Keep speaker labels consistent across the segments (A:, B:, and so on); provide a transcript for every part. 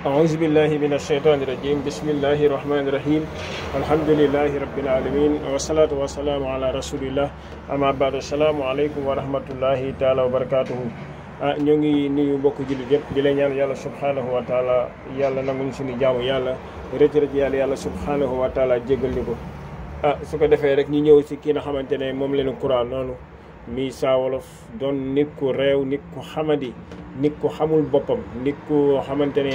A: أعوذ بالله من الشيطان الرجيم بسم الله الرحمن الرحيم الحمد لله رب العالمين والصلاة والسلام على رسول الله أما بعد السلام عليكم ورحمة الله تعالى وبركاته ñoo ngi nuyu mbokk jullit yëpp di leen ñaan yàlla subhanahu wa taala yàlla nanguñ suñu jaamu yàlla rëcc yàlla subhanahu wa taala jégal ñu ko su ko defee rek ñu ñëw si kii nga xamante ne moom leen Coura noonu mi Saa Wolof doon nit ku réew nit ku xamadi nit ku xamul boppam nit ku xamante ne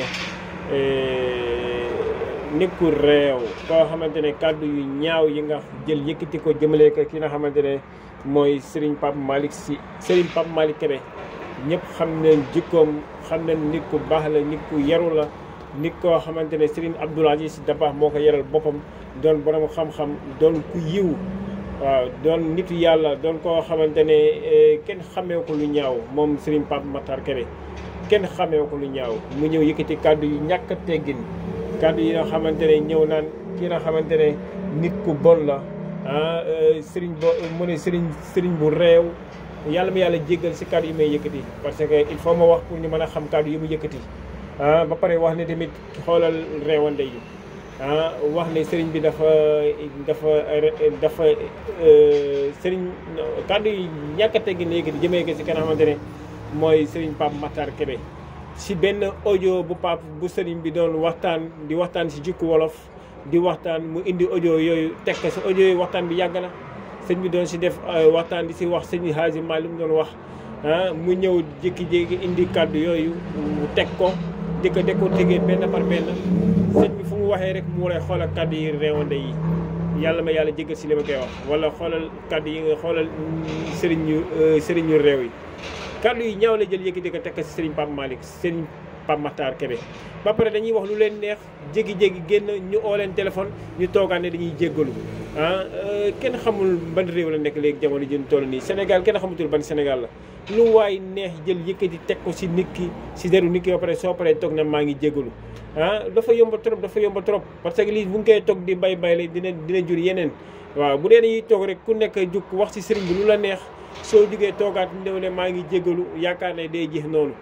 A: nit ku réew koo xamante ne kàddu yu ñaaw yi nga jël yëkkati ko jëmale ko ki nga xamante ne mooy Serigne Pape Malick Sy Serigne Pape Malick Kébé ñëpp xam nañ jikkoom xam nañ nit ku baax la nit ku yaru la nit koo xamante ne Serigne Abdoul Aziz Sy Dabakh moo ko yaral boppam doon borom xam-xam doon ku yiw waaw doon nitu yàlla doon koo xamante ne kenn xamee ko lu ñaaw moom Serigne Pape Matar Kébé kenn xamee ko lu ñaaw mu ñëw yëkkati kàddu yu ñàkk a teggin kàddu yi nga xamante ne ñëw naan ki nga xamante ne nit ku bon la Serigne bo mu ne Serigne bu réew yàlla ma yàlla jéggal si kàddu yi may yëkkati parce que il faut ma wax pour ñu mën a xam kàddu yi mu yëkkati ba pare wax ne tamit xoolal réewande yi wax ne sëriñ bi dafa sëriñ kàddu yi ñàkk a teggin léegi di jëmee ko si kenn xamante ne mooy sëriñ Pape Matar Kébé si benn audio bu Pape bu sëriñ bi doon waxtaan si jikko wolof di waxtaan mu indi audio yooyu teg ko si audio yooyu waxtaan bi yàgg na sëñ bi doon si def waxtaan di si wax sëñ Hadji Malick mu doon wax mu ñëw jékki-jékki indi kàddu yooyu mu teg ko di ko tegee benn par benn sëñ bi fu mu waxee rek mu lay xoolal kàddu yi réewande yi yàlla ma yàlla jéggal si li ma koy wax wala xoolal kàddu yi nga xoolal sëriñ ñu réew yi kàddu yi ñaaw la jël yëkkati ko teg ko si sëriñ Pape Malick sëriñ Pape Matar Kébé ba pare dañuy wax lu leen neex jékki-jékki génn ñu oo leen téléphone ñu toogaan ne dañuy jéggalu kenn xamul ban réew la nekk léegi jamono ji ñu toll nii Sénégal kenn xamutul ban Sénégal la lu waay neex jël yëkkati teg ko si nit ki si deru nit ki ba pare soo paree toog na maa ngi jéggalu dafa yomba trop parce que lii bu ngi koy toog di bay la dina jur yeneen waaw bu dee dañuy toog rek ku nekk jug wax si sëriñ bi lu la neex soo jugee toogaat ndew ne maa ngi jéggalu yaakaar ne day jeex noonu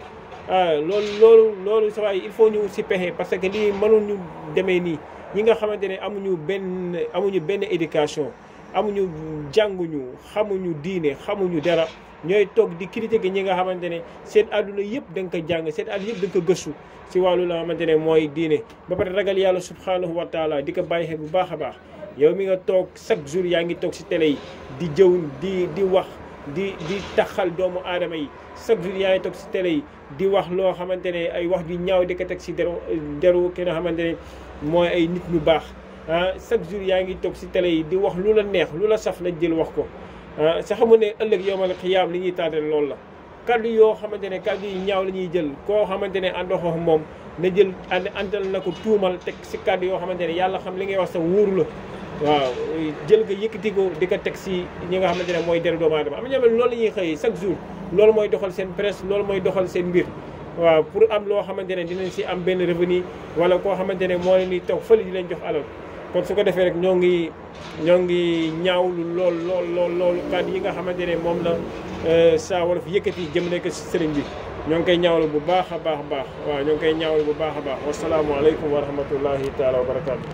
A: loolu sa waay il faut ñu si pexe parce que lii mënul ñu demee nii ñi nga xamante ne amuñu benn éducation amuñu jànguñu xamuñu diine xamuñu dara ñooy toog di critiquer ñi nga xamante ne seen àdduna yëpp da nga ko jàng seen àdduna yëpp da nga ko gëstu si wàllu la xamante ne mooy diine ba pare ragal yàlla subhanahu wa taala di ko bàyyi xel bu baax a baax yow mi nga toog chaque jour yaa ngi toog si télé yi di jëw di wax di taxal doomu aadama yi chaque jour yaa ngi toog si télé yi di wax loo xamante ne ay wax ju ñaaw di ko teg si deru ki nga xamante ne mooy ay nit ñu baax chaque jour yaa ngi toog si télé yi di wax lu la neex lu la saf la jël wax ko sa xamu ne ëllëg yowmal xiyaam li ñuy tàddal loolu la kaddu yoo xamante ne kaddu yi ñaaw la ñuy jël koo xamante ne àndoxoo moom na jël àndal na ko tuumal teg si kaddu yoo xamante ne yàlla xam li ngay wax sa wóoru la waaw jël nga yëkkati ko di ko teg si ñi nga xamante ne mooy deru doomu aadama am na ñoo loolu la ñuy xëy chaque jour loolu mooy doxal seen presse loolu mooy doxal seen mbir waaw pour am loo xamante ne dinañ si am benn revenu wala koo xamante ne moo leen di toog fële di leen jox alal kon su ko defee rek ñoo ngi ñaawlu loolu kàddu yi nga xamante ne moom la Saa Wolof yëkkati jëmale ko si sëriñ bi ñoo ngi koy ñaawlu bu baax a baax waaw ñoo ngi koy ñaawlu bu baax a baax wasalaamualeykum wa rahmatullahi taala wa barakaatu.